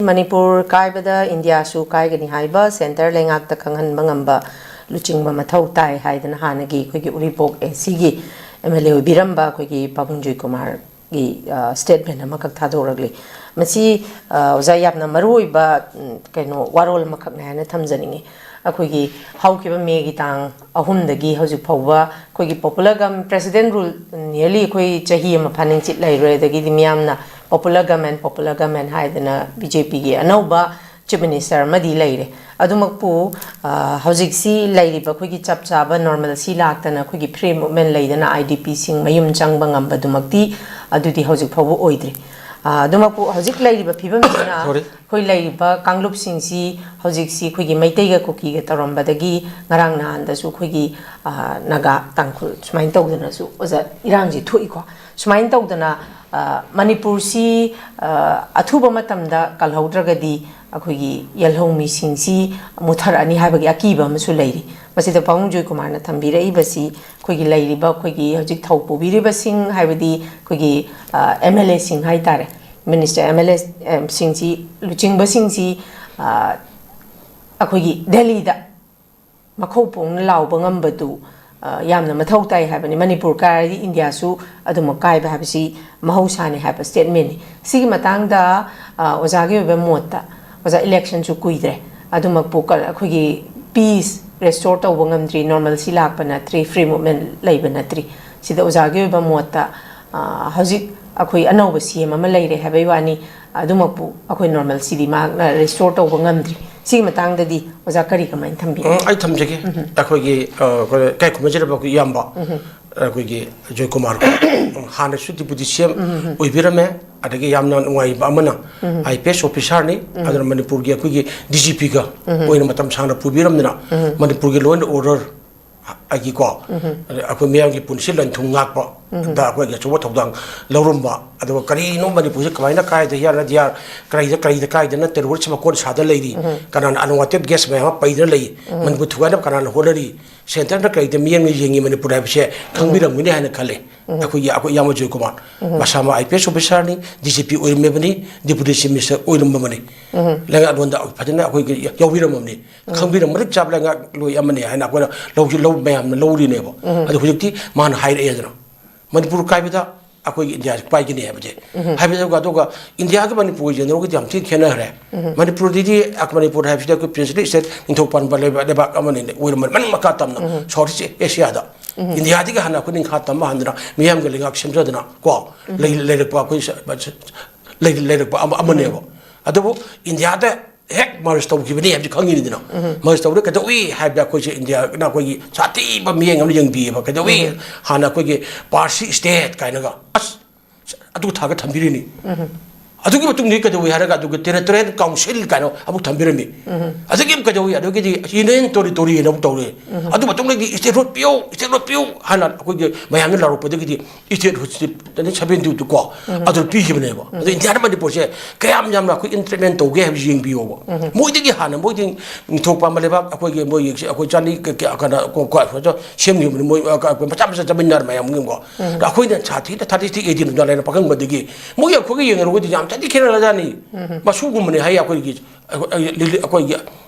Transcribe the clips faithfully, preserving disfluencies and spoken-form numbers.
ꯃꯅꯤꯄꯨꯔ ꯀꯥꯏꯕꯗ ꯏꯟꯗꯤꯌꯥꯁꯨ ꯀꯥꯏꯒꯅꯤ ꯍꯥꯏꯕ ꯁꯦꯟꯇꯔ ꯂꯩꯉꯥꯛꯇ ꯈꯪꯍꯟꯕ ꯉꯝꯕ ꯂꯨꯆꯤꯡꯕ ꯃꯊꯧ ꯇꯥꯏ ꯍꯥꯏꯗꯅ ꯍꯥꯟꯅꯒꯤ ꯑꯩꯈꯣꯏꯒꯤ ꯎꯔꯤꯄꯣꯛ ꯑꯦ ꯁꯤꯒꯤ ꯑꯦꯝ ꯑꯦꯜ ꯑꯦ ꯑꯣꯏꯕꯤꯔꯝꯕ ꯑꯩꯈꯣꯏꯒꯤ ꯄꯥꯕꯨꯡ ꯖꯣꯏꯀꯨꯃꯥꯔꯒꯤ ꯁ꯭ꯇꯦꯠꯃꯦꯟ ꯑꯃꯈꯛ ꯊꯥꯗꯣꯔꯛꯂꯤ꯫ ꯃꯁꯤ ꯑꯣꯖꯥ ꯌꯥꯝꯅ ꯃꯔꯨ ꯑꯣꯏꯕ ꯀꯩꯅꯣ ꯋꯥꯔꯣꯜ ꯑꯃꯈꯛꯅꯦ ꯍꯥꯏꯅ ꯊꯝꯖꯅꯤꯡꯉꯤ꯫ ꯑꯩꯈꯣꯏꯒꯤ ꯍꯧꯈꯤꯕ ꯃꯦꯒꯤ ꯇꯥꯡ ꯑꯍꯨꯝꯗꯒꯤ ꯍꯧꯖꯤꯛ ꯐꯥꯎꯕ ꯑꯩꯈꯣꯏꯒꯤ popular gum president rule nearly ꯑꯩꯈꯣꯏ ꯆꯍꯤ ꯑꯃ ꯐꯥꯅꯤꯡꯆꯤꯠ ꯂꯩꯔꯨꯔꯦ꯫ ꯑꯗꯒꯤꯗꯤ ꯃꯤꯌꯥꯝꯅ ꯄꯣꯄꯨꯂꯔ ꯒꯃꯦꯟ ꯄꯣꯄꯨꯂꯔ ꯒꯃꯦꯟ ꯍꯥꯏꯗꯅ ꯕꯤ ꯖꯦ ꯄꯤꯒꯤ ꯑꯅꯧꯕ ꯆꯤꯐ ꯃꯤꯅꯤꯁꯇꯔ ꯑꯃꯗꯤ ꯂꯩꯔꯦ꯫ ꯑꯗꯨꯃꯛꯄꯨ ꯍꯧꯖꯤꯛꯁꯤ ꯂꯩꯔꯤꯕ ꯑꯩꯈꯣꯏꯒꯤ ꯆꯞ ꯆꯥꯕ ꯅꯣꯔꯃꯦꯜꯁꯤ ꯂꯥꯛꯇꯅ ꯑꯩꯈꯣꯏꯒꯤ ꯐ꯭ꯔꯤ ꯃꯨꯞꯃꯦꯟ ꯂꯩꯗꯅ ꯑꯥꯏ ꯗꯤ ꯄꯤꯁꯤꯡ ꯃꯌꯨꯝ ꯆꯪꯕ ꯉꯝꯕꯗꯨꯃꯛꯇꯤ ꯑꯗꯨꯗꯤ ꯍꯧꯖꯤꯛ ꯐꯥꯎꯕ ꯑꯣꯏꯗ꯭ꯔꯤ꯫ ꯑꯗꯨꯃꯛꯄꯨ ꯍꯧꯖꯤꯛ ꯂꯩꯔꯤꯕ ꯐꯤꯕꯝꯁꯤꯅ ꯑꯩꯈꯣꯏ ꯂꯩꯔꯤꯕ ꯀꯥꯡꯂꯨꯞꯁꯤꯡꯁꯤ ꯍꯧꯖꯤꯛꯁꯤ ꯑꯩꯈꯣꯏꯒꯤ ꯃꯩꯇꯩꯒ ꯀꯨꯀꯤꯒ ꯇꯧꯔꯝꯕꯗꯒꯤ ꯉꯔꯥꯡ ꯅꯍꯥꯟꯗꯁꯨ ꯑꯩꯈꯣꯏꯒꯤ ꯅꯥꯒꯥ ꯇꯥꯡꯈꯨꯜ ꯁꯨꯃꯥꯏꯅ ꯇꯧꯗꯅꯁꯨ ꯑꯣꯖꯥ ꯏꯔꯥꯡꯁꯤ ꯊꯣꯛꯏꯀꯣ꯫ ꯁꯨꯃꯥꯏꯅ ꯇꯧꯗꯅ ꯃꯅꯤꯄꯨꯔꯁꯤ ꯑꯊꯨꯕ ꯃꯇꯝꯗ ꯀꯜꯍꯧꯗ꯭ꯔꯒꯗꯤ ꯑꯩꯈꯣꯏꯒꯤ ꯌꯦꯜꯍꯧꯃꯤꯁꯤꯡꯁꯤ ꯃꯨꯠꯊꯔꯛꯑꯅꯤ ꯍꯥꯏꯕꯒꯤ ꯑꯀꯤꯕ ꯑꯃꯁꯨ ꯂꯩꯔꯤ꯫ ꯃꯁꯤꯗ ꯄꯥꯕꯨꯡ ꯖꯣꯏꯀꯨꯃꯥꯔꯅ ꯊꯝꯕꯤꯔꯛꯏꯕꯁꯤ ꯑꯩꯈꯣꯏꯒꯤ ꯂꯩꯔꯤꯕ ꯑꯩꯈꯣꯏꯒꯤ ꯍꯧꯖꯤꯛ ꯊꯧ ꯄꯨꯕꯤꯔꯤꯕꯁꯤꯡ ꯍꯥꯏꯕꯗꯤ ꯑꯩꯈꯣꯏꯒꯤ ꯑꯦꯝ ꯑꯦꯜ ꯑꯦꯁꯤꯡ ꯍꯥꯏꯇꯥꯔꯦ, ꯃꯤꯅꯤꯁꯇꯔ ꯑꯦꯝ ꯑꯦꯜ ꯑꯦꯁꯤꯡꯁꯤ ꯂꯨꯆꯤꯡꯕꯁꯤꯡꯁꯤ ꯑꯩꯈꯣꯏꯒꯤ ꯗꯦꯜꯂꯤꯗ ꯃꯈꯧ ꯄꯣꯡꯅ ꯂꯥꯎꯕ ꯉꯝꯕꯗꯨ ꯌꯥꯝꯅ ꯃꯊꯧ ꯇꯥꯏ ꯍꯥꯏꯕꯅꯤ꯫ ꯃꯅꯤꯄꯨꯔ ꯀꯥꯏꯔꯗꯤ ꯏꯟꯗꯤꯌꯥꯁꯨ ꯑꯗꯨꯃꯛ ꯀꯥꯏꯕ ꯍꯥꯏꯕꯁꯤ ꯃꯍꯧꯁꯥꯅꯤ ꯍꯥꯏꯕ ꯁ꯭ꯇꯦꯠꯃꯦꯟꯅꯤ꯫ ꯁꯤꯒꯤ ꯃꯇꯥꯡꯗ ꯑꯣꯖꯥꯒꯤ ꯑꯣꯏꯕ ꯃꯣꯠꯇ, ꯑꯣꯖꯥ, ꯏꯂꯦꯛꯁꯟꯁꯨ ꯀꯨꯏꯗ꯭ꯔꯦ, ꯑꯗꯨꯃꯛꯄꯨ ꯑꯩꯈꯣꯏꯒꯤ ꯄꯤꯁ ꯔꯦꯁꯇꯣꯔ ꯇꯧꯕ ꯉꯝꯗ꯭ꯔꯤ, ꯅꯣꯔꯃꯦꯜꯁꯤ ꯂꯥꯛꯄ ꯅꯠꯇ꯭ꯔꯤ, ꯐ꯭ꯔꯤ ꯃꯨꯞꯃꯦꯟ ꯂꯩꯕ ꯅꯠꯇ꯭ꯔꯤ꯫ ꯁꯤꯗ ꯑꯣꯖꯥꯒꯤ ꯑꯣꯏꯕ ꯃꯣꯠꯇ ꯍꯧꯖꯤꯛ ꯑꯩꯈꯣꯏ ꯑꯅꯧꯕ ꯁꯤ ꯑꯦꯝ ꯑꯃ ꯂꯩꯔꯦ ꯍꯥꯏꯕꯒꯤ ꯋꯥꯅꯤ, ꯑꯗꯨꯃꯛꯄꯨ ꯑꯩꯈꯣꯏ ꯅꯣꯔꯃꯦꯜꯁꯤꯗꯤ ꯃꯍꯥꯛꯅ ꯔꯦꯁꯇꯣꯔ ꯇꯧꯕ ꯉꯝꯗ꯭ꯔꯤ꯫ ꯁꯤꯒꯤ ꯃꯇꯥꯡꯗꯗꯤ ꯑꯣꯖꯥ ꯀꯔꯤ ꯀꯃꯥꯏꯅ ꯊꯝꯕꯤꯒꯦ? ꯎꯝ, ꯑꯩ ꯊꯝꯖꯒꯦ꯫ ꯑꯩꯈꯣꯏꯒꯤ ꯏꯀꯥꯏ ꯈꯨꯝꯅꯖꯔꯕ ꯑꯩꯈꯣꯏ ꯏꯌꯥꯝꯕ, ꯑꯩꯈꯣꯏꯒꯤ ꯖꯣꯏꯀꯨꯃꯥꯔ ꯍꯥꯟꯅꯁꯨ ꯗꯤꯄꯨꯇꯤ ꯁꯤ ꯑꯦꯝ ꯑꯣꯏꯕꯤꯔꯝꯃꯦ꯫ ꯑꯗꯒꯤ ꯌꯥꯝꯅ ꯅꯨꯡꯉꯥꯏꯕ ꯑꯃꯅ ꯑꯥꯏ ꯄꯤ ꯑꯦꯁ ꯑꯣꯐꯤꯁꯥꯔꯅꯤ꯫ ꯑꯗꯨꯅ ꯃꯅꯤꯄꯨꯔꯒꯤ ꯑꯩꯈꯣꯏꯒꯤ ꯗꯤ ꯖꯤ ꯄꯤꯒ ꯑꯣꯏꯅ ꯃꯇꯝ ꯁꯥꯡꯅ ꯄꯨꯕꯤꯔꯝꯗꯅ ꯃꯅꯤꯄꯨꯔꯒꯤ ꯂꯣ ꯑꯦꯟ ꯑꯣꯔꯗꯔ ꯑꯩꯒꯤꯀꯣ, ꯑꯗ ꯑꯩꯈꯣꯏ ꯃꯤꯌꯥꯝꯒꯤ ꯄꯨꯟꯁꯤ ꯂꯟ ꯊꯨꯝ ꯉꯥꯛꯄ ꯗ ꯑꯩꯈꯣꯏꯒꯤ ꯑꯆꯧꯕ ꯊꯧꯗꯥꯡ ꯂꯧꯔꯝꯕ꯫ ꯑꯗꯨꯒ ꯀꯔꯤꯅꯣ ꯃꯅꯤꯄꯨꯔꯁꯦ ꯀꯃꯥꯏꯅ ꯀꯥꯏꯗ ꯌꯥꯔ ꯌꯥꯔ ꯀꯔꯤꯗ ꯀꯔꯤꯗ ꯀꯥꯏꯗꯅ ꯇꯦꯔꯣꯔꯤꯁ ꯃꯀꯣꯟ ꯁꯥꯗ ꯂꯩꯔꯤ, ꯀꯅꯥꯅ ꯑꯟꯋꯥꯟꯇꯦꯗ ꯒꯦꯁ ꯃꯌꯥꯝ ꯑꯃ ꯄꯩꯗꯅ ꯂꯩ, ꯃꯅꯤꯄꯨꯔ ꯊꯨꯒꯥꯏꯅꯕ ꯀꯅꯥꯅ ꯍꯣꯠꯅꯔꯤ, ꯁꯦꯟꯇꯔꯅ ꯀꯔꯤꯗ ꯃꯤꯠꯌꯦꯡꯅ ꯌꯦꯡꯉꯤ ꯃꯅꯤꯄꯨꯔ ꯍꯥꯏꯕꯁꯦ ꯈꯪꯕꯤꯔꯝꯒꯅꯤ ꯍꯥꯏꯅ ꯈꯜꯂꯦ꯫ ꯑꯩꯈꯣꯏꯒꯤ ꯑꯩꯈꯣꯏ ꯏꯌꯥꯝꯕ ꯖꯣꯏꯀꯨꯃꯥꯔ ꯃꯁꯥꯃꯛ ꯑꯥꯏ ꯄꯤ ꯑꯦꯁ ꯑꯣꯐꯤꯁꯥꯔꯅꯤ, ꯗꯤ ꯖꯤ ꯄꯤ ꯑꯣꯏꯔꯝꯃꯤꯕꯅꯤ, ꯗꯤꯄꯨꯇꯤ ꯆꯤꯐ ꯃꯤꯅꯤꯁꯇꯔ ꯑꯣꯏꯔꯝꯃꯕꯅꯤ꯫ ꯂꯩꯉꯥꯛꯂꯣꯟꯗ ꯐꯖꯅ ꯑꯩꯈꯣꯏꯒꯤ ꯌꯥꯎꯕꯤꯔꯝꯃꯕꯅꯤ꯫ ꯈꯪꯕꯤꯔꯝ ꯃꯔꯤꯛ ꯆꯥꯕ ꯂꯩꯉꯥꯛꯂꯣꯏ ꯑꯃꯅꯤ ꯍꯥꯏꯅ ꯑꯩꯈꯣꯏꯅ ꯂꯧꯁꯤ ꯂꯧ ꯃꯌꯥꯝꯅ ꯂꯧꯔꯤꯅꯦꯕ꯫ ꯑꯗꯣ ꯍꯧꯖꯤꯛꯇꯤ ꯃꯥꯅ ꯍꯥꯏꯔꯛꯑꯦꯗꯅ, ꯃꯅꯤꯄꯨꯔ ꯀꯥꯏꯕꯗ ꯑꯩꯈꯣꯏꯒꯤ ꯏꯟꯗꯤꯌꯥꯁꯤ ꯄꯥꯏꯒꯅꯤ ꯍꯥꯏꯕꯁꯦ꯫ ꯍꯥꯏꯕꯗꯤ ꯑꯗꯨꯒ, ꯑꯗꯨꯒ ꯏꯟꯗꯤꯌꯥꯒ ꯃꯅꯤꯄꯨꯔꯒ ꯌꯦꯡꯅꯔꯨꯔꯒꯗꯤ ꯌꯥꯝ ꯊꯤꯅ ꯈꯦꯠꯅꯈ꯭ꯔꯦ꯫ ꯃꯅꯤꯄꯨꯔꯗꯗꯤ, ꯑ, ꯃꯅꯤꯄꯨꯔ ꯍꯥꯏꯕꯁꯤꯗꯤ ꯑꯩꯈꯣꯏ ꯄ꯭ꯔꯤꯟꯁꯂꯤ ꯁ꯭ꯇꯦꯠ, ꯅꯤꯡꯊꯧ ꯄꯥꯟꯕ ꯂꯩꯕꯥꯛ, ꯂꯩꯕꯥꯛ ꯑꯃꯅꯤ, ꯑꯣꯏꯔꯝꯕ ꯃꯅꯨꯡ ꯃꯈꯥ ꯇꯝꯅ ꯁꯥꯎꯠ ꯏꯁ ꯑꯦꯁꯤꯌꯥꯗ ꯏꯟꯗꯤꯌꯥꯗꯒꯤ ꯍꯥꯟꯅ ꯑꯩꯈꯣꯏ ꯅꯤꯡꯈꯥ ꯇꯝꯕ ꯍꯟꯗꯅ ꯃꯤꯌꯥꯝꯒꯤ ꯂꯩꯉꯥꯛ ꯁꯦꯝꯖꯗꯅ ꯀꯣ ꯂꯩ-, ꯂꯩꯔꯛꯄ ꯑꯩꯈꯣꯏ ꯁ-, ꯂꯩ-, ꯂꯩꯔꯛꯄ ꯑꯃ, ꯑꯃꯅꯦꯕ꯫ ꯑꯗꯨꯕꯨ ꯏꯟꯗꯤꯌꯥꯗ ꯍꯦꯛ ꯃꯔꯖ ꯇꯧꯈꯤꯕꯅꯤ ꯍꯥꯏꯕꯁꯤ ꯈꯪꯉꯤꯅꯤꯗꯅ꯫ ꯃꯔꯖ ꯇꯧꯔꯦ ꯀꯩꯗꯧꯏ ꯍꯥꯏꯕꯗ ꯑꯩꯈꯣꯏꯁꯦ ꯏꯟꯗꯤꯌꯥꯅ ꯑꯩꯈꯣꯏꯒꯤ ꯁꯥꯊꯤꯕ ꯃꯤꯠꯌꯦꯡ ꯑꯃ ꯌꯦꯡꯕꯤꯌꯦꯕ꯫ ꯀꯩꯗꯧꯏ? ꯍꯥꯟꯅ ꯑꯩꯈꯣꯏꯒꯤ ꯄꯥꯔꯁꯤ ꯁ꯭ꯇꯦꯠ ꯀꯥꯏꯅꯒ ꯑꯁ ꯑꯗꯨ ꯊꯥꯒ ꯊꯝꯕꯤꯔꯤꯅꯤ꯫ ꯑꯗꯨꯒꯤ ꯃꯇꯨꯡꯗ ꯀꯩꯗꯧꯏ ꯍꯥꯏꯔꯒ ꯑꯗꯨꯒ ꯇꯦꯔꯤꯇꯣꯔꯤꯌꯦꯜ ꯀꯥꯎꯟꯁꯤꯜ ꯀꯥꯏꯅ ꯑꯃꯨꯛ ꯊꯝꯕꯤꯔꯝꯃꯤ꯫ ꯑꯗꯨꯒꯤ ꯑꯃꯨꯛ ꯀꯩꯗꯧꯏ? ꯑꯗꯨꯒꯤꯗꯤ ꯌꯨꯅꯤꯌꯟ ꯇꯦꯔꯤꯇꯣꯔꯤ ꯍꯥꯏꯅ ꯑꯃꯨꯛ ꯇꯧꯔꯦ꯫ ꯑꯗꯨ ꯃꯇꯨꯡꯗꯒꯤ ꯏꯁꯇꯦꯠꯍꯨꯗ ꯄꯤꯌꯨ, ꯏꯁꯇꯦꯠꯍꯨꯗ ꯄꯤꯌꯨ ꯍꯥꯏꯅ ꯑꯩꯈꯣꯏꯒꯤ ꯃꯌꯥꯝꯅ ꯂꯥꯎꯔꯛꯄꯗꯒꯤꯗꯤ ꯏꯁꯇꯦꯠꯍꯨꯗꯁꯤ ꯁꯕꯦꯟꯇꯤ ꯇꯨ ꯀꯣ ꯑꯗꯨ ꯄꯤꯈꯤꯕꯅꯦꯕ꯫ ꯑꯗꯣ ꯏꯟꯗꯤꯌꯥꯅ ꯃꯅꯤꯄꯨꯔꯁꯦ ꯀꯌꯥꯝ ꯌꯥꯝꯅ ꯑꯩꯈꯣꯏ ꯏꯟꯇꯔꯚꯦꯟ ꯇꯧꯒꯦ ꯍꯥꯏꯕꯁꯤ ꯌꯦꯡꯕꯤꯌꯣꯕ꯫ ꯃꯣꯏꯗꯒꯤ ꯍꯥꯟꯅ ꯃꯣꯏꯗꯤ ꯅꯤꯡꯊꯧ ꯄꯥꯟꯕ ꯂꯩꯕꯥꯛ ꯑꯩꯈꯣꯏꯒꯤ ꯃꯣꯏꯒꯤ ꯑꯩꯈꯣꯏ ꯆꯥꯅꯤ ꯀ-, ꯀ-, ꯀꯩꯅꯣ, ꯀꯣ-, ꯀꯣ-, ꯀꯣ-, ꯁꯦꯝꯈꯤꯕꯅꯤ꯫ ꯃꯣꯏ, ꯑ, ꯀ-, ꯃꯆꯥ ꯃꯆꯥ ꯆꯠꯃꯤꯟꯅꯔ ꯃꯌꯥꯝ ꯑꯃ ꯌꯦꯡꯉꯣ꯫ ꯑꯗꯣ ꯑꯩꯈꯣꯏꯅ ꯁꯥꯊꯤꯅ ꯊꯥꯔꯇꯤ ꯁꯤꯛꯁ ꯑꯦ ꯗꯤ ꯅꯨꯡꯗꯥꯡ ꯂꯥꯏꯔ ꯄꯥꯈꯪꯕꯗꯒꯤ ꯃꯣꯏ ꯑꯩꯈꯣꯏꯒ ꯌꯦꯡꯅꯔꯨꯔꯒꯗꯤ ꯌꯥꯝ ꯊꯤꯅ ꯈꯦꯠꯅꯔꯖꯥꯠꯅꯤ꯫ ꯃꯁꯨꯒꯨꯝꯕꯅꯤ ꯍꯥꯏ ꯑꯩꯈꯣꯏꯒꯤ, ꯑꯩꯈꯣꯏ, ꯑꯩꯈꯣꯏꯒꯤ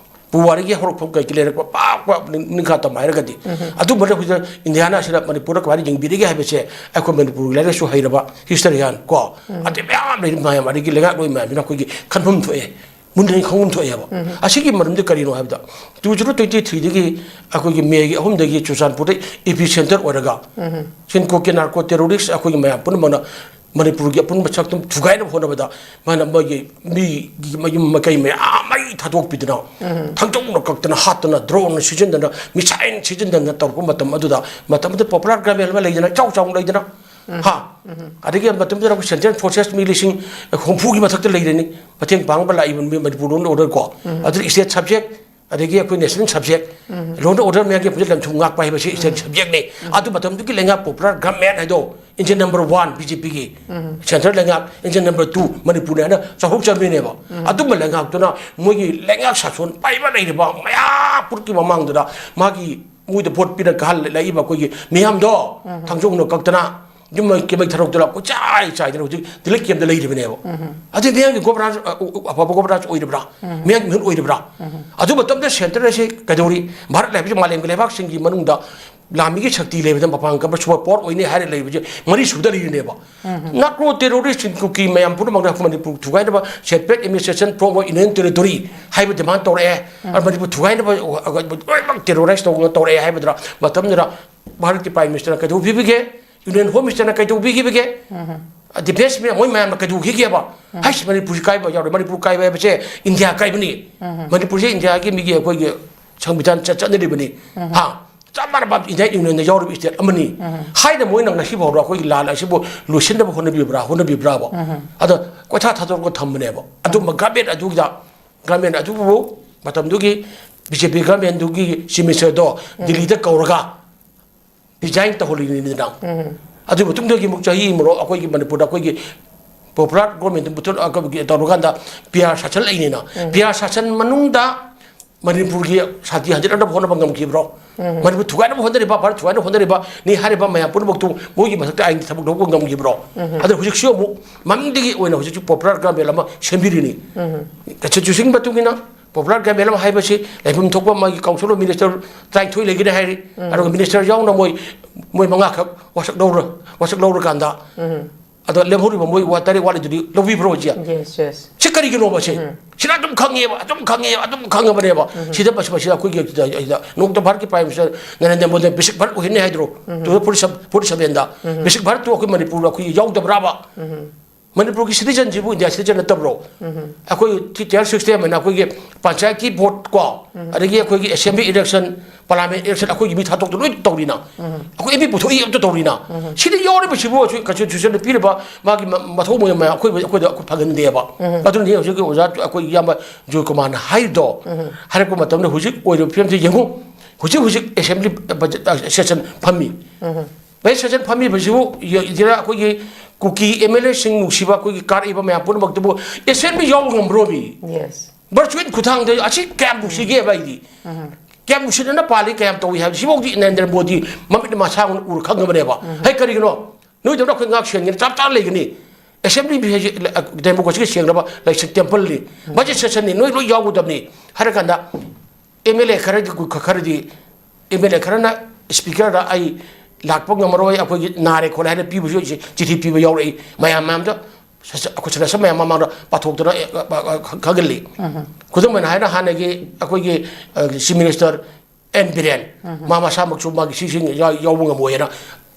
ꯄꯨꯋꯥꯔꯤꯒꯤ ꯍꯧꯔꯛꯐꯝ ꯀꯩꯀꯩ ꯂꯩꯔꯛꯄ ꯄꯥꯛ ꯄꯥꯛ ꯅꯤꯡ-, ꯅꯤꯡꯈꯥ ꯇꯝꯕ ꯍꯥꯏꯔꯒꯗꯤ꯫ ꯑꯗꯨꯝꯕꯅ ꯍꯧꯖꯤꯛ ꯏꯟꯗꯤꯌꯥꯅ ꯑꯁꯤꯗ ꯃꯅꯤꯄꯨꯔꯗ ꯀꯃꯥꯏꯅ ꯌꯦꯡꯕꯤꯔꯤꯒꯦ ꯍꯥꯏꯕꯁꯦ ꯑꯩꯈꯣꯏ ꯃꯅꯤꯄꯨꯔꯒꯤ ꯂꯥꯏꯔꯤꯛ ꯂꯥꯏꯁꯨ ꯍꯩꯔꯕ ꯍꯤꯁꯇꯔꯤꯌꯥꯟ ꯀꯣ ꯑꯇꯩ ꯃꯌꯥꯝ ꯂꯩꯔꯤ ꯃꯌꯥꯝ, ꯑꯗꯒꯤ ꯂꯩꯉꯥꯛꯂꯣꯏ ꯃꯌꯥꯝꯁꯤꯅ ꯑꯩꯈꯣꯏꯒꯤ ꯈꯟꯐꯝ ꯊꯣꯛꯑꯦ꯫ ꯃꯨꯟꯅ ꯈꯪꯐꯝ ꯊꯣꯛꯑꯦꯕ꯫ ꯑꯁꯤꯒꯤ ꯃꯔꯝꯗꯤ ꯀꯔꯤꯅꯣ ꯍꯥꯏꯕꯗ, ꯇꯨ ꯖꯤꯔꯣ ꯇ꯭ꯋꯦꯟꯇꯤ ꯊ꯭ꯔꯤꯗꯒꯤ ꯑꯩꯈꯣꯏꯒꯤ ꯃꯦꯒꯤ ꯑꯍꯨꯝꯗꯒꯤ ꯆꯨꯔꯆꯥꯟꯄꯨꯔꯗ ꯏꯄꯤ ꯁꯦꯟꯇꯔ ꯑꯣꯏꯔꯒ ꯁꯤꯟꯀꯣ ꯀꯦ ꯅꯥꯔꯀꯣ ꯇꯦꯔꯣꯔꯤꯁ ꯑꯩꯈꯣꯏꯒꯤ ꯃꯌꯥꯝ ꯄꯨꯝꯅꯃꯛꯅ ꯃꯅꯤꯄꯨꯔꯒꯤ ꯑꯄꯨꯟꯕ ꯁꯛꯇꯝ ꯊꯨꯒꯥꯏꯅꯕ ꯍꯣꯠꯅꯕꯗ ꯃꯥꯅ ꯃꯣꯏꯒꯤ ꯃꯤꯒꯤ ꯃꯌꯨꯝ ꯃꯀꯩ ꯃꯌꯥꯝ ꯑꯃ ꯊꯥꯗꯣꯛꯄꯤꯗꯅ, ꯊꯥꯡꯖꯧꯅ ꯀꯛꯇꯅ ꯍꯥꯠꯇꯅ, ꯗ꯭ꯔꯣꯟ ꯁꯤꯖꯤꯟꯅꯗꯅ, ꯃꯤꯁꯥꯏꯜ ꯁꯤꯖꯤꯟꯅꯗꯅ ꯇꯧꯔꯛꯄ ꯃꯇꯝ ꯑꯗꯨꯗ, ꯃꯇꯝ ꯑꯗꯨꯗ ꯄꯣꯄꯨꯂꯔ ꯒ꯭ꯔꯥꯃꯦꯟ ꯑꯃ ꯂꯩꯗꯅ, ꯏꯆꯥꯎ ꯆꯥꯎꯅ ꯂꯩꯗꯅ, ꯍꯥ? ꯑꯗꯒꯤ ꯃꯇꯝꯗꯨꯗ ꯑꯩꯈꯣꯏ ꯁꯦꯟꯇ꯭ꯔꯦꯜ ꯐꯣꯔꯁꯦꯁ ꯃꯤ ꯂꯤꯁꯤꯡ ꯍꯨꯝꯐꯨꯒꯤ ꯃꯊꯛꯇ ꯂꯩꯔꯅꯤ, ꯃꯇꯦꯡ ꯄꯥꯡꯕ ꯂꯥꯛꯏꯕ ꯃꯤ ꯃꯅꯤꯄꯨꯔ ꯂꯣꯝꯗ ꯑꯣꯏꯔꯒꯀꯣ꯫ ꯑꯗꯨꯗ ꯏꯁꯇꯦꯠ ꯁꯕꯖꯦꯛ ꯑꯗꯒꯤ ꯑꯩꯈꯣꯏ national subject, law and order ꯃꯌꯥꯝꯒꯤ ꯑꯩꯈꯣꯏꯁꯦ ꯂꯟ ꯊꯨꯝ ꯉꯥꯛꯄ ꯍꯥꯏꯕꯁꯤ ꯏꯁꯇꯦꯠ ꯁꯕꯖꯦꯛꯅꯤ꯫ ꯑꯗꯨ ꯃꯇꯝꯗꯨꯒꯤ ꯂꯩꯉꯥꯛ ꯄꯣꯄꯨꯂꯔ ꯒꯚꯔꯟꯃꯦꯟ ꯍꯥꯏꯗꯣ, engine number one B J ꯄꯤꯒꯤ, ꯁꯦꯟꯇꯔ ꯂꯩꯉꯥꯛ ꯏꯟꯖꯤꯟ ꯅꯝꯕꯔ ꯇꯨ ꯃꯅꯤꯄꯨꯔꯅꯤ ꯍꯥꯏꯅ ꯆꯥꯎꯊꯣꯛꯆꯕꯅꯤꯅꯦꯕ꯫ ꯑꯗꯨꯝꯕ ꯂꯩꯉꯥꯛꯇꯨꯅ ꯃꯣꯏꯒꯤ ꯂꯩꯉꯥꯛ ꯁꯥꯁꯣꯟ ꯄꯥꯏꯕ ꯂꯩꯔꯤꯕ ꯃꯌꯥꯝ ꯄꯨꯝꯅꯃꯛꯀꯤ ꯃꯃꯥꯡꯗꯨꯗ ꯃꯥꯒꯤ ꯃꯣꯏꯗ ꯚꯣꯠ ꯄꯤꯔ ꯀꯥꯍꯜꯂꯛꯏꯕ ꯑꯩꯈꯣꯏꯒꯤ ꯃꯤꯌꯥꯝꯗꯣ ꯊꯥꯡꯖꯧꯅ ꯀꯛꯇꯅ, ꯌꯨꯝ ꯃꯩ ꯊꯥꯗꯣꯛꯇꯅ ꯀꯣꯏꯆꯥꯏ ꯆꯥꯏꯗꯅ ꯍꯧꯖꯤꯛ ꯗꯤꯜꯂꯤ ꯀꯦꯝꯗ ꯂꯩꯔꯤꯕꯅꯦꯕ꯫ ꯑꯗꯨ ꯃꯤꯌꯥꯝꯒꯤ ꯒꯣꯕꯔꯅꯥꯟꯁ, ꯑ, ꯑ, ꯑꯐꯕ ꯒꯣꯕꯔꯅꯥꯟꯁ ꯑꯣꯏꯔꯤꯕ꯭ꯔꯥ? ꯃꯤꯌꯥꯝꯒꯤ ꯃꯤꯍꯨꯠ ꯑꯣꯏꯔꯤꯕ꯭ꯔꯥ? ꯑꯗꯨ ꯃꯇꯝꯗ ꯁꯦꯟꯇꯔ ꯑꯁꯤ ꯀꯩꯗꯧꯔꯤ? ꯚꯥꯔꯠ ꯍꯥꯏꯕꯁꯤ ꯃꯥꯂꯦꯝꯒꯤ ꯂꯩꯕꯥꯛꯁꯤꯡꯒꯤ ꯃꯅꯨꯡꯗ ꯂꯥꯟꯃꯤꯒꯤ ꯁꯛꯇꯤ ꯂꯩꯕꯗ ꯃꯄꯥꯡ ꯀꯟꯕ ꯁꯨꯄꯔ ꯄꯥꯋꯔ ꯑꯣꯏꯅꯤ ꯍꯥꯏꯔ ꯂꯩꯕꯁꯦ ꯃꯔꯤ ꯁꯨꯗ ꯂꯩꯔꯤꯅꯦꯕ꯫ ꯅꯥꯒ꯭ꯔꯣ ꯇꯦꯔꯣꯔꯤꯁ ꯀꯨꯀꯤ ꯃꯌꯥꯝ ꯄꯨꯝꯅꯃꯛꯅ ꯑꯩꯈꯣꯏ Manipur ꯊꯨꯒꯥꯏꯅꯕ separate administration form of Union Territory ꯍꯥꯏꯕ ꯗꯤꯃꯥꯟ ꯇꯧꯔꯛꯑꯦ꯫ ꯑꯗꯨ ꯃꯅꯤꯄꯨꯔ ꯊꯨꯒꯥꯏꯅꯕ ꯂꯣꯏꯅꯃꯛ ꯇꯦꯔꯣꯔꯥꯏꯁ ꯇꯧꯅ ꯇꯧꯔꯛꯑꯦ ꯍꯥꯏꯕꯗꯨꯗ ꯃꯇꯝꯗꯨꯗ ꯚꯥꯔꯠꯀꯤ ꯄ꯭ꯔꯥꯏꯝ ꯃꯤꯅꯤꯁꯇꯔꯅ ꯀꯩꯗꯧꯕꯤꯕꯒꯦ? ꯌꯨꯅꯤꯌꯟ ꯍꯣꯝ ꯃꯤꯅꯤꯁꯇꯔꯅ ꯀꯩꯗꯧꯕꯤꯈꯤꯕꯒꯦ? ꯗꯤꯐꯦꯟꯁ ꯃꯤꯅ ꯃꯣꯏ ꯃꯌꯥꯝꯅ ꯀꯩꯗꯧꯈꯤꯒꯦꯕ? ꯍꯥꯏꯁ, ꯃꯅꯤꯄꯨꯔꯁꯤ ꯀꯥꯏꯕ ꯌꯥꯎꯔꯦ꯫ ꯃꯅꯤꯄꯨꯔ ꯀꯥꯏꯕ ꯍꯥꯏꯕꯁꯦ ꯏꯟꯗꯤꯌꯥ ꯀꯥꯏꯕꯅꯤ꯫ ꯃꯅꯤꯄꯨꯔꯁꯦ ꯏꯟꯗꯤꯌꯥꯒꯤ ꯃꯤꯒꯤ ꯑꯩꯈꯣꯏꯒꯤ ꯁꯪꯕꯤꯙꯥꯟ ꯆꯠ-, ꯆꯠꯅꯔꯤꯕꯅꯤ꯫ ꯍꯥ? ꯆꯞ ꯃꯥꯟꯅꯕ ꯏꯟꯗꯤꯌꯥꯟ ꯌꯨꯅꯤꯌꯟꯗ ꯌꯥꯎꯔꯤꯕ ꯏꯁꯇꯦꯠ ꯑꯃꯅꯤ ꯍꯥꯏꯅ ꯃꯣꯏꯅ ꯉꯁꯤ ꯐꯥꯎꯕ ꯑꯩꯈꯣꯏꯒꯤ ꯂꯥꯟ ꯑꯁꯤꯕꯨ ꯂꯣꯏꯁꯤꯟꯅꯕ ꯍꯣꯠꯅꯕꯤꯕ꯭ꯔꯥ, ꯍꯣꯠꯅꯕꯤꯕ꯭ꯔꯥꯕ? ꯑꯗ ꯀꯣꯏꯊꯥ ꯊꯥꯗꯣꯛꯑꯒ ꯊꯝꯕꯅꯦꯕ꯫ ꯑꯗꯨꯝꯕ ꯒꯚꯔꯟꯃꯦꯟ ꯑꯗꯨꯗ, ꯒꯚꯔꯟꯃꯦꯟ ꯑꯗꯨꯕꯨ ꯃꯇꯝꯗꯨꯒꯤ ꯕꯤ ꯖꯦ ꯄꯤ ꯒꯚꯔꯟꯃꯦꯟꯗꯨꯒꯤ ꯆꯤꯐ ꯃꯤꯅꯤꯁꯇꯔꯗꯣ ꯗꯤꯜꯂꯤꯗ ꯀꯧꯔꯒ ꯔꯤꯖꯥꯏꯟ ꯇꯧꯍꯜꯂꯤꯅꯤꯗꯅ꯫ ꯑꯗꯨꯒꯤ ꯃꯇꯨꯡꯗꯒꯤ ꯑꯃꯨꯛ ꯆꯍꯤ ꯑꯃꯔꯣ ꯑꯩꯈꯣꯏꯒꯤ ꯃꯅꯤꯄꯨꯔꯗ ꯑꯩꯈꯣꯏꯒꯤ ꯄꯣꯄꯨꯂꯔ ꯒꯣꯔꯃꯦꯟ ꯇꯧꯔꯀꯥꯟꯗ ꯄꯤ ꯑꯥꯔ ꯁꯥꯁꯟ ꯂꯩꯅꯤꯅ, ꯄꯤ ꯑꯥꯔ ꯁꯥꯁꯟ ꯃꯅꯨꯡꯗ ꯃꯅꯤꯄꯨꯔꯒꯤ ꯁꯥꯟꯇꯤ ꯍꯟꯖꯤꯟꯅꯕ ꯍꯣꯠꯅꯕ ꯉꯝꯈꯤꯕ꯭ꯔꯣ? ꯃꯅꯤꯄꯨꯔ ꯊꯨꯒꯥꯏꯅꯕ ꯍꯣꯠꯅꯔꯤꯕ, ꯚꯥꯔꯠ ꯊꯨꯒꯥꯏꯅꯕ ꯍꯣꯠꯅꯔꯤꯕ ꯅꯤ ꯍꯥꯏꯔꯤꯕ ꯃꯌꯥꯝ ꯄꯨꯝꯅꯃꯛꯇꯨ ꯃꯣꯏꯒꯤ ꯃꯊꯛꯇ ꯑꯥꯏꯟꯒꯤ ꯊꯕꯛ ꯂꯧꯕ ꯉꯝꯈꯤꯕ꯭ꯔꯣ? ꯑꯗ ꯍꯧꯖꯤꯛꯁꯨ ꯑꯃꯨꯛ ꯃꯃꯤꯡꯗꯒꯤ ꯑꯣꯏꯅ ꯍꯧꯖꯤꯛꯁꯨ ꯄꯣꯄꯨꯂꯔ ꯒꯚꯔꯟꯃꯦꯟ ꯑꯃ ꯁꯦꯝꯕꯤꯔꯤꯅꯤ꯫ ꯀꯟꯁꯇꯤꯇ꯭ꯌꯨꯁꯟꯒꯤ ꯃꯇꯨꯡ ꯏꯟꯅ ꯄꯣꯄꯨꯂꯔ ꯒꯚꯔꯟꯃꯦꯟ ꯑꯃ ꯍꯥꯏꯕꯁꯤ ꯂꯩꯐꯝ ꯊꯣꯛꯄ ꯃꯥꯒꯤ ꯀꯥꯎꯟꯁꯤꯜ ꯑꯣꯐ ꯃꯤꯅꯤꯁꯇꯔ ꯇꯔꯥꯅꯤꯊꯣꯏ ꯂꯩꯒꯅꯤ ꯍꯥꯏꯔꯤ꯫ ꯑꯗꯨꯒ ꯃꯤꯅꯤꯁꯇꯔ ꯌꯥꯎꯅ ꯃꯣꯏ, ꯃꯣꯏ ꯃꯉꯥꯈꯛ ꯋꯥꯁꯛ ꯂꯧꯔ-, ꯋꯥꯁꯛ ꯂꯧꯔꯀꯥꯟꯗ ꯑꯗꯣ ꯂꯦꯝꯍꯧꯔꯤꯕ ꯃꯣꯏ ꯋꯥ ꯇꯔꯦꯠ ꯋꯥꯠꯂꯤꯗꯨꯗꯤ ꯂꯧꯕꯤꯕ꯭ꯔꯣ ꯍꯧꯖꯤꯛ? Yes, yes. ꯁꯤ ꯀꯔꯤꯒꯤꯅꯣꯕ ꯁꯤ? ꯁꯤꯅ ꯑꯗꯨꯝ ꯈꯪꯉꯦꯕ, ꯑꯗꯨꯝ ꯈꯪꯉꯦꯕ, ꯑꯗꯨꯝ ꯈꯪꯉꯕꯅꯦꯕ꯫ ꯁꯤꯗ ꯃꯁꯤ-, ꯃꯁꯤꯗ ꯑꯩꯈꯣꯏꯒꯤ ꯁꯤꯗ, ꯁꯤꯗ ꯅꯣꯡꯃꯇ ꯚꯥꯔꯠꯀꯤ ꯄ꯭ꯔꯥꯏꯝ ꯃꯤꯅꯤꯁꯇꯔ ꯅꯔꯦꯟꯗ꯭ꯔ ꯃꯣꯗꯤꯅ ꯕꯤꯁꯤꯛ ꯚꯥꯔꯠ ꯑꯣꯏꯍꯟꯅꯤ ꯍꯥꯏꯗ꯭ꯔꯣ? Two thousand forty seven, forty sevenꯗ basic ꯚꯥꯔꯠꯇꯨ ꯑꯩꯈꯣꯏ ꯃꯅꯤꯄꯨꯔꯗ ꯑꯩꯈꯣꯏꯒꯤ ꯌꯥꯎꯗꯕ꯭ꯔꯥꯕ? ꯃꯅꯤꯄꯨꯔꯒꯤ ꯁꯤꯇꯤꯖꯟꯁꯤꯕꯨ ꯏꯟꯗꯤꯌꯥ ꯁꯤꯇꯤꯖꯟ ꯅꯠꯇꯕ꯭ꯔꯣ? ꯑꯩꯈꯣꯏ ꯇꯤꯌꯔ ꯁꯤꯁꯇꯦꯝ ꯍꯥꯏꯅ ꯑꯩꯈꯣꯏꯒꯤ ꯄꯟꯆꯥꯌꯠꯀꯤ ꯚꯣꯠ ꯀꯣ, ꯑꯗꯒꯤ ꯑꯩꯈꯣꯏꯒꯤ ꯑꯦꯁꯦꯝꯕ꯭ꯂꯤ ꯏꯂꯦꯛꯁꯟ, ꯄꯥꯔꯂꯤꯌꯥꯃꯦꯟ ꯏꯂꯦꯛꯁꯟ ꯑꯩꯈꯣꯏꯒꯤ ꯃꯤ ꯊꯥꯗꯣꯛꯇ ꯂꯣꯏ ꯇꯧꯔꯤꯅ, ꯑꯩꯈꯣꯏ ꯑꯦꯝ ꯄꯤ ꯄꯨꯊꯣꯛꯏ ꯑꯝꯇ ꯇꯧꯔꯤꯅ, ꯁꯤꯗ ꯌꯥꯎꯔꯤꯕꯁꯤꯕꯨ ꯑꯩꯈꯣꯏ ꯀꯟꯁꯇꯤꯇ꯭ꯌꯨꯁꯟꯗ ꯄꯤꯔꯤꯕ ꯃꯥꯒꯤ ꯃ- ꯃꯊꯧ ꯃꯉꯝ ꯃꯌꯥꯝ ꯑꯩꯈꯣꯏ ꯑꯩꯈꯣꯏꯗ ꯑꯩꯈꯣꯏ ꯐꯪꯍꯟꯗꯦꯕ꯫ ꯑꯗꯨꯅꯤ ꯍꯧꯖꯤꯛꯀꯤ ꯑꯣꯖꯥ ꯑꯩꯈꯣꯏ ꯏꯌꯥꯝꯕ ꯖꯣꯏꯀꯨꯃꯥꯔꯅ ꯍꯥꯏꯔꯤꯗꯣ, ꯍꯥꯏꯔꯛꯄ ꯃꯇꯝꯗ ꯍꯧꯖꯤꯛ ꯑꯣꯏꯔꯤꯕ ꯐꯤꯕꯝꯁꯤ ꯌꯦꯡꯉꯨ꯫ ꯍꯧꯖꯤꯛ ꯍꯧꯖꯤꯛ ꯑꯦꯁꯦꯝꯕ꯭ꯂꯤ ꯁꯦꯁꯟ ꯐꯝꯃꯤ꯫ ꯚꯥꯏꯁ ꯄ꯭ꯔꯦꯁꯤꯗꯦꯟꯠ ꯐꯝꯃꯤꯕꯁꯤꯕꯨ ꯌ- ꯁꯤꯗ ꯑꯩꯈꯣꯏꯒꯤ ꯀꯨꯀꯤ ꯑꯦꯝ ꯑꯦꯜ ꯑꯦꯁꯤꯡ ꯅꯨꯡꯁꯤꯕ ꯑꯩꯈꯣꯏꯒꯤ ꯀꯥꯔꯛꯏꯕ ꯃꯌꯥꯝ ꯄꯨꯝꯅꯃꯛꯇꯕꯨ ꯑꯦꯁꯦꯝꯕ꯭ꯂꯤ ꯌꯥꯎꯕ ꯉꯝꯕ꯭ꯔꯣꯃꯤ? Yes. ꯚꯔꯆꯨꯋꯦꯜ ꯈꯨꯠꯊꯥꯡꯗ ꯑꯁꯤ ꯀꯌꯥꯝ ꯅꯨꯡꯁꯤꯒꯦꯕ ꯑꯩꯗꯤ꯫ ꯀꯌꯥꯝ ꯅꯨꯡꯁꯤꯅꯅ ꯄꯥꯜꯂꯤ, ꯀꯌꯥꯝ ꯇꯧꯏ ꯍꯥꯏꯕ ꯁꯤꯐꯥꯎꯗꯤ ꯅꯔꯦꯟꯗ꯭ꯔ ꯃꯣꯗꯤ ꯃꯃꯤꯠꯅ ꯃꯁꯥ ꯎꯔ ꯈꯪꯉꯕꯅꯦꯕ꯫ ꯍꯩ, ꯀꯔꯤꯒꯤꯅꯣ? ꯅꯣꯏꯗꯧꯅ ꯑꯩꯈꯣꯏ ꯉꯥꯛ ꯁꯦꯟꯒꯤꯅ ꯆꯞ ꯆꯥꯅ ꯂꯩꯒꯅꯤ꯫ ꯑꯦꯁꯦꯝꯕ꯭ꯂꯤ ꯍꯥꯏꯁꯦ ꯗꯦꯃꯣꯀ꯭ꯔꯦꯁꯤꯒꯤ ꯁꯦꯡꯂꯕ ꯂꯥꯏꯁꯪ ꯇꯦꯝꯄꯜꯅꯤ, ꯚꯔꯆꯨꯋꯦꯜ ꯁꯦꯁꯟꯅꯤ, ꯅꯣꯏ ꯂꯣꯏ ꯌꯥꯎꯒꯗꯕꯅꯤ ꯍꯥꯏꯔ ꯀꯥꯟꯗ ꯑꯦꯝ ꯑꯦꯜ ꯑꯦ ꯈꯔꯒꯤ ꯈꯔꯗꯤ ꯑꯦꯝ ꯑꯦꯜ ꯑꯦ ꯈꯔꯅ ꯁ꯭ꯄꯤꯀꯔꯗ ꯑꯩ ꯂꯥꯛꯄ ꯉꯝꯃꯔꯣꯏ, ꯑꯩꯈꯣꯏꯒꯤ ꯅꯥꯔꯦ ꯈꯣꯠꯂꯦ ꯍꯥꯏꯅ ꯄꯤꯕꯁꯨ ꯆꯤꯊꯤ ꯄꯤꯕ ꯌꯥꯎꯔꯛꯏ꯫ ꯃꯌꯥꯝ ꯃꯌꯥꯝꯗ ꯑꯩꯈꯣꯏ ꯁꯗꯁ꯭ꯌ ꯃꯌꯥꯝ ꯃꯃꯥꯡꯗ ꯄꯥꯊꯣꯛꯇꯅ ꯈꯪꯍꯜꯂꯤ꯫ ꯈꯨꯗꯝ ꯑꯣꯏꯅ ꯍꯥꯏꯅ ꯍꯥꯟꯅꯒꯤ ꯑꯩꯈꯣꯏꯒꯤ ꯆꯤꯐ ꯃꯤꯅꯤꯁꯇꯔ ꯑꯦꯟ ꯕꯤꯔꯦꯟ, ꯃꯥ ꯃꯁꯥꯃꯛꯁꯨ ꯃꯥꯒꯤ ꯁꯤꯁꯤꯡ ꯌꯥꯎꯕ ꯉꯝꯃꯣꯏꯅ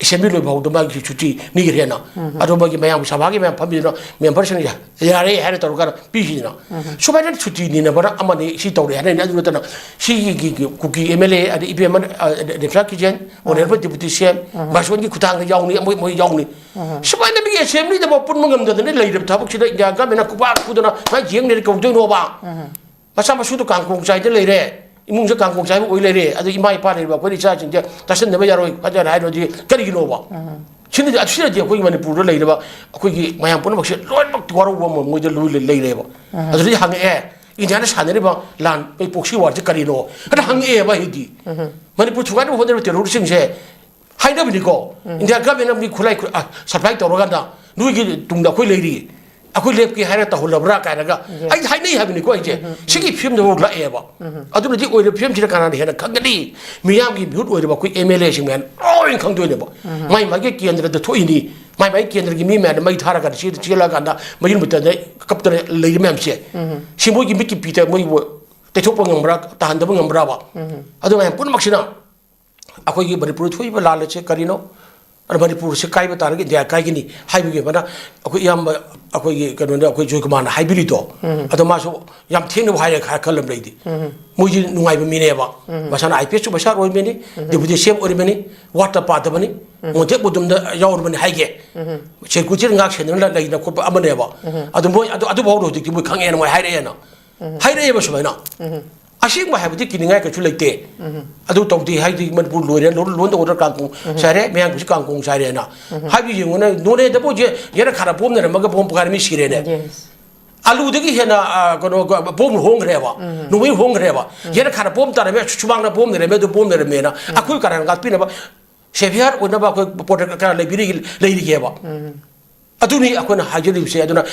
ꯑꯦꯁꯦꯝꯕ꯭ꯂꯤ ꯂꯣꯏꯕ ꯐꯥꯎꯗ ꯃꯥꯒꯤ ꯁꯨꯇꯤ ꯅꯤꯈ꯭ꯔꯦꯅ꯫ ꯑꯗꯣ ꯃꯥꯒꯤ ꯃꯌꯥꯝ ꯁꯚꯥꯒꯤ ꯃꯌꯥꯝ ꯐꯝꯃꯤꯗꯨꯅ ꯃꯦꯝꯕꯔꯁꯤꯡꯅ ꯌꯥꯔꯦ ꯍꯥꯏꯅ ꯇꯧꯔꯀꯥꯟꯗ ꯄꯤꯈꯤꯗꯅ꯫ ꯁꯨꯃꯥꯏꯅ ꯁꯨꯇꯤ ꯅꯤꯅꯕꯅ ꯑꯃꯅꯤ, ꯁꯤ ꯇꯧꯔꯦ ꯍꯥꯏꯅ ꯑꯗꯨ ꯅꯠꯇꯅ ꯁꯤꯒꯤ ꯀꯨꯀꯤ ꯑꯦꯝ ꯑꯦꯜ ꯑꯦ ꯑꯗꯩ ꯏꯕꯦꯝꯃ ꯔꯦꯞꯁꯥ ꯀꯤꯖꯦꯟ, ꯑꯣꯅꯔꯦꯕꯜ ꯗꯤꯄꯨꯇꯤ ꯁꯤ ꯑꯦꯝ, ꯃꯥꯔꯁꯣꯟꯒꯤ ꯈꯨꯊꯥꯡꯗ ꯌꯥꯎꯅꯤ, ꯃꯣꯏ ꯃꯣꯏ ꯌꯥꯎꯅꯤ꯫ ꯁꯨꯃꯥꯏꯅ ꯃꯤ ꯑꯦꯁꯦꯝꯕ꯭ꯂꯤꯗꯐꯥꯎ ꯄꯨꯟꯕ ꯉꯝꯗꯗꯅ ꯂꯩꯔꯤꯕ ꯊꯕꯛꯁꯤꯗ ꯏꯟꯗꯤꯌꯥ ꯒꯃꯦꯟꯅ ꯈꯨꯄꯥꯛ ꯈꯨꯗꯅ ꯁꯨꯃꯥꯏꯅ ꯌꯦꯡ ꯂꯩꯔꯦ ꯀꯧꯗꯣꯏꯅꯣꯕ? ꯃꯆꯥ ꯃꯁꯨꯗꯣ ꯀꯥꯡꯈꯣꯡ ꯆꯥꯏꯗ ꯂꯩꯔꯦ, ꯏꯃꯨꯡꯁꯦ ꯀꯥꯡꯈꯣꯡ ꯆꯥꯏꯕ ꯑꯣꯏ ꯂꯩꯔꯦ꯫ ꯑꯗꯨ ꯏꯃꯥ ꯏꯄꯥ ꯂꯩꯔꯤꯕ ꯑꯩꯈꯣꯏꯅ ꯏꯆꯥꯁꯤꯡꯁꯦ ꯇꯥꯁꯟꯅꯕ ꯌꯥꯔꯣꯏ ꯐꯖꯅ ꯍꯥꯏꯔꯣꯗꯤ ꯀꯔꯤꯒꯤꯅꯣꯕ? ꯁꯤꯅꯗꯤ ꯑꯁꯤꯅꯗꯤ ꯑꯩꯈꯣꯏꯒꯤ ꯃꯅꯤꯄꯨꯔꯗ ꯂꯩꯔꯤꯕ ꯑꯩꯈꯣꯏꯒꯤ ꯃꯌꯥꯝ ꯄꯨꯝꯅꯃꯛꯁꯦ ꯂꯣꯏꯅꯃꯛ ꯋꯥꯔꯧꯕ ꯑꯃ ꯃꯣꯏꯗ ꯂꯣꯏ ꯂꯩ- ꯂꯩꯔꯦꯕ꯫ ꯑꯗꯨꯗꯒꯤ ꯍꯪꯉꯛꯑꯦ, ꯏꯟꯗꯤꯌꯥꯅ ꯁꯥꯟꯅꯔꯤꯕ ꯂꯥꯟ, ꯑꯩ ꯄ꯭ꯔꯣꯛꯁꯤ ꯋꯥꯔꯁꯦ ꯀꯔꯤꯅꯣ ꯍꯥꯏꯅ ꯍꯪꯉꯛꯑꯦꯕ ꯑꯩꯗꯤ꯫ ꯃꯅꯤꯄꯨꯔ ꯊꯨꯒꯥꯏꯅꯕ ꯍꯣꯠꯅꯔꯤꯕ ꯇꯦꯔꯣꯔꯤꯁꯁꯤꯡꯁꯦ ꯍꯥꯏꯅꯕꯅꯤꯀꯣ, ꯏꯟꯗꯤꯌꯥ ꯒꯃꯦꯟꯅ ꯃꯤ ꯈꯨꯠꯂꯥꯏ ꯈꯨ- ꯑ, ꯁꯄ꯭ꯂꯥꯏ ꯇꯧꯔꯀꯥꯟꯗ ꯅꯣꯏꯒꯤ ꯇꯨꯡꯗ ꯑꯩꯈꯣꯏ ꯂꯩꯔꯤ, ꯑꯩꯈꯣꯏ ꯂꯦꯞꯀꯦ ꯍꯥꯏꯔ ꯇꯧꯍꯜꯂꯕ꯭ꯔꯥ ꯀꯥꯏꯅꯒ ꯑꯩ ꯍꯥꯏꯅꯩ ꯍꯥꯏꯕꯅꯤꯀꯣ ꯑꯩꯁꯦ꯫ ꯁꯤꯒꯤ ꯐꯤꯕꯝꯗꯐꯥꯎ ꯂꯥꯛꯑꯦꯕ꯫ ꯑꯗꯨꯅꯗꯤ ꯑꯣꯏꯔꯤꯕ ꯐꯤꯕꯝꯁꯤꯗ ꯀꯅꯥꯅ ꯍꯦꯟꯅ ꯈꯪꯒꯅꯤ? ꯃꯤꯌꯥꯝꯒꯤ ꯃꯤꯍꯨꯠ ꯑꯣꯏꯔꯤꯕ ꯑꯩꯈꯣꯏ ꯑꯦꯝ ꯑꯦꯜ ꯑꯦꯁꯤꯡ ꯃꯌꯥꯝ ꯂꯣꯏꯅ ꯈꯪꯗꯣꯏꯅꯦꯕ꯫ ꯃꯥꯏ ꯃꯥꯒꯤ ꯀꯦꯟꯗ꯭ꯔꯗ ꯊꯣꯛꯏꯅꯤ, ꯃꯥꯏ ꯃꯥꯏ ꯀꯦꯟꯗ꯭ꯔꯒꯤ ꯃꯤ ꯃꯌꯥꯝꯅ ꯃꯩ ꯊꯥꯔꯀꯥꯟꯗ ꯁꯤꯗ ꯆꯦꯜꯂꯛꯑꯀꯥꯟꯗ ꯃꯌꯨꯝ ꯃꯇꯝꯗ ꯀꯞꯇꯅ ꯂꯩꯔꯤ ꯃꯌꯥꯝꯁꯦ, ꯁꯤ ꯃꯣꯏꯒꯤ ꯃꯤꯠꯀꯤ ꯄꯤꯗ ꯃꯣꯏꯕꯨ ꯇꯩꯊꯣꯛꯄ ꯉꯝꯕ꯭ꯔꯥ, ꯇꯥꯍꯟꯗꯕ ꯉꯝꯕ꯭ꯔꯥꯕ? ꯑꯗꯨ ꯃꯌꯥꯝ ꯄꯨꯝꯅꯃꯛꯁꯤꯅ ꯑꯩꯈꯣꯏꯒꯤ ꯃꯅꯤꯄꯨꯔꯗ ꯊꯣꯛꯏꯕ ꯂꯥꯟ ꯑꯁꯦ ꯀꯔꯤꯅꯣ? ꯑꯗꯣ ꯃꯅꯤꯄꯨꯔꯁꯦ ꯀꯥꯏꯕ ꯇꯥꯔꯒ ꯏꯟꯗꯤꯌꯥ ꯀꯥꯏꯒꯅꯤ ꯍꯥꯏꯕꯒꯤ ꯑꯃꯅ ꯑꯩꯈꯣꯏ ꯏꯌꯥꯝꯕ ꯑꯩꯈꯣꯏꯒꯤ ꯀꯩꯅꯣꯅ ꯑꯩꯈꯣꯏ ꯖꯣꯏꯀꯨꯃꯥꯔꯅ ꯍꯥꯏꯕꯤꯔꯤꯗꯣ, ꯑꯗꯣ ꯃꯥꯁꯨ ꯌꯥꯝ ꯊꯦꯡꯅꯕ ꯍꯥꯏꯔꯦ ꯈ- ꯈꯜꯂꯝ ꯂꯩꯗꯤ꯫ ꯃꯣꯏꯁꯤ ꯅꯨꯡꯉꯥꯏꯕ ꯃꯤꯅꯦꯕ, ꯃꯁꯥꯅ ꯑꯥꯏ ꯄꯤ ꯑꯦꯁ ꯑꯣꯐꯤꯁꯥꯔ ꯑꯣꯏꯕꯅꯤ, ꯗꯦꯄꯨꯇꯤ ꯁꯤ ꯑꯦꯝ ꯑꯣꯏꯔꯕꯅꯤ, ꯋꯥꯠꯇ ꯄꯥꯗꯕꯅꯤ, ꯃꯣꯟꯇꯦꯛ ꯃꯨꯗꯨꯝꯗ ꯌꯥꯎꯔꯕꯅꯤ ꯍꯥꯏꯒꯦ꯫ ꯁꯦꯀ꯭ꯌꯨꯔꯤꯇꯤ ꯉꯥꯛ ꯁꯦꯟꯗꯨꯅ ꯂꯩꯅ ꯈꯣꯠꯄ ꯑꯃꯅꯦꯕ꯫ ꯑꯗꯨ ꯃꯣꯏ ꯑꯗꯨ ꯑꯗꯨꯐꯥꯎꯗ ꯍꯧꯖꯤꯛꯇꯤ ꯃꯣꯏ ꯈꯪꯉꯦꯅ ꯃꯣꯏ ꯍꯥꯏꯔꯛꯑꯦꯅ꯫ ꯍꯥꯏꯔꯛꯑꯦꯕ ꯁꯨꯃꯥꯏꯅ꯫ ꯑꯁꯦꯡꯕ ꯍꯥꯏꯕꯗꯤ ꯀꯤꯅꯤꯡꯉꯥꯏ ꯀꯩꯁꯨ ꯂꯩꯇꯦ꯫ ꯑꯗꯨ ꯇꯧꯗꯦ ꯍꯥꯏꯗꯤ ꯃꯅꯤꯄꯨꯔ ꯂꯣꯏꯔꯦ, ꯂꯣꯟ ꯂꯣꯟ ꯇꯧꯒꯗ꯭ꯔꯥ ꯀꯥꯡꯀꯣꯡ ꯆꯥꯏꯔꯦ, ꯃꯌꯥꯡꯒꯤꯁꯨ ꯀꯥꯡꯀꯣꯡ ꯆꯥꯏꯔꯦꯅ꯫ ꯍꯥꯏꯕꯗꯤ ꯌꯦꯡꯉꯨꯅꯦ, ꯅꯣꯅꯦꯗꯕꯨ ꯌꯦ- ꯌꯦꯅꯈꯥꯗ ꯕꯣꯝ ꯅꯩꯔꯝꯃꯒ ꯕꯣꯝ ꯄꯣꯈꯥꯏꯔ ꯃꯤ ꯁꯤꯔꯦꯅꯦ꯫ ꯑꯂꯨꯗꯒꯤ ꯍꯦꯟꯅ, ꯑ, ꯀꯩꯅꯣ, ꯕꯣꯝ ꯍꯣꯡꯈ꯭ꯔꯦꯕ꯫ ꯅꯣꯡꯃꯩ ꯍꯣꯡꯈ꯭ꯔꯦꯕ꯫ ꯌꯦꯅꯈꯥꯗ ꯕꯣꯝ ꯇꯥꯔꯝꯃꯦ, ꯁꯨꯃꯥꯡꯗ ꯕꯣꯝ ꯂꯩꯔꯝꯃꯦ, ꯑꯗꯨ ꯕꯣꯝ ꯂꯩꯔꯝꯃꯦꯅ꯫ ꯑꯩꯈꯣꯏ ꯀꯅꯥꯅ ꯉꯥꯛꯄꯤꯅꯕ, ꯁꯦꯚꯤꯌꯥꯔ ꯑꯣꯏꯅꯕ ꯑꯩꯈꯣꯏ ꯄ꯭ꯔꯣꯇꯦꯛ ꯀꯅꯥ ꯂꯩꯕꯤꯔꯤ-, ꯂꯩꯔꯤꯒꯦꯕ? ꯑꯗꯨꯅꯤ ꯑꯩꯈꯣꯏꯅ ꯍꯥꯏꯖꯔꯤꯕꯁꯦ꯫ ꯑꯗꯨꯅ